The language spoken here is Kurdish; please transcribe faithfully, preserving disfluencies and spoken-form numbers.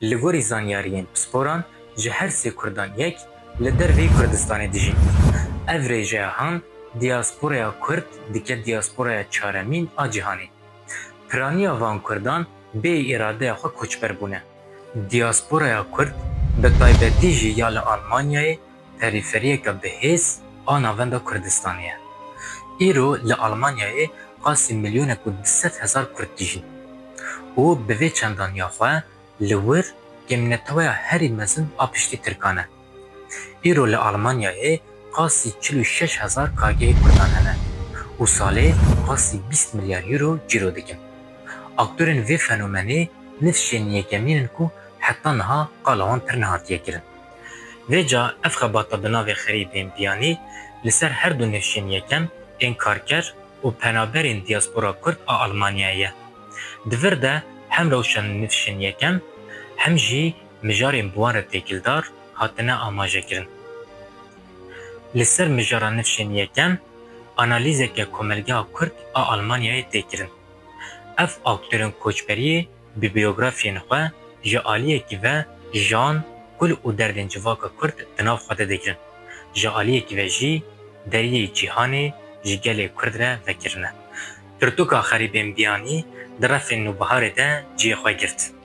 Li gorî zanyariyên pisporan, ji her sê Kurdan yek li derveyî Kurdistanê dijîn. Ev rêjeya han diyasporaya Kurd dike diyasporaya çaremîn a cîhanê. Piraniya van Kurdan bê îradeya xwe koçber bûne. Diyasporaya Kurd, bi taybetî jî ya li Almanyayê, perîferiyeke bi hêz a navenda Kurdistanê ye. Îro li Almanyayê qasî milyonek û du sed hezar Kurd dijîn û bi vê çendaniya xwe li wir kêmneteweya herî mezin a piştî Tirkan e. Îro li Almanyayê qasî çil û şeş hezar kargehê Kurdan hene û salê qasî bîst milyar euro cîro dikin. Aktorên vê fenomenê nifşên yekemîn in ku heta niha qala wan pir nehatiye kirin. Vêca ev xebata bi navê Xerîbên Biyanî li ser her du nifşên yekem ên karker û penaberên diyaspora Kurd a Almanyayê ye. Di vir de hem rewşa nifşên yekem hem jî mijarên bi wan re têkildar hatine amajekirin. Li ser mijara nifşên yekem analîzeke Komelgeha Kurd a Almanyayê tê kirin. Ev aktorên koçberiyê bi biyografiyên xwe ji aliyekî ve jan, kul û derdên civaka Kurd di nav xwe de digirin. Ji aliyekî ve jî deriyê cîhanê ji gelê Kurd re vekirine. Pirtûka Xerîbên Biyanî di refên Nûbiharê de cihê xwe girt.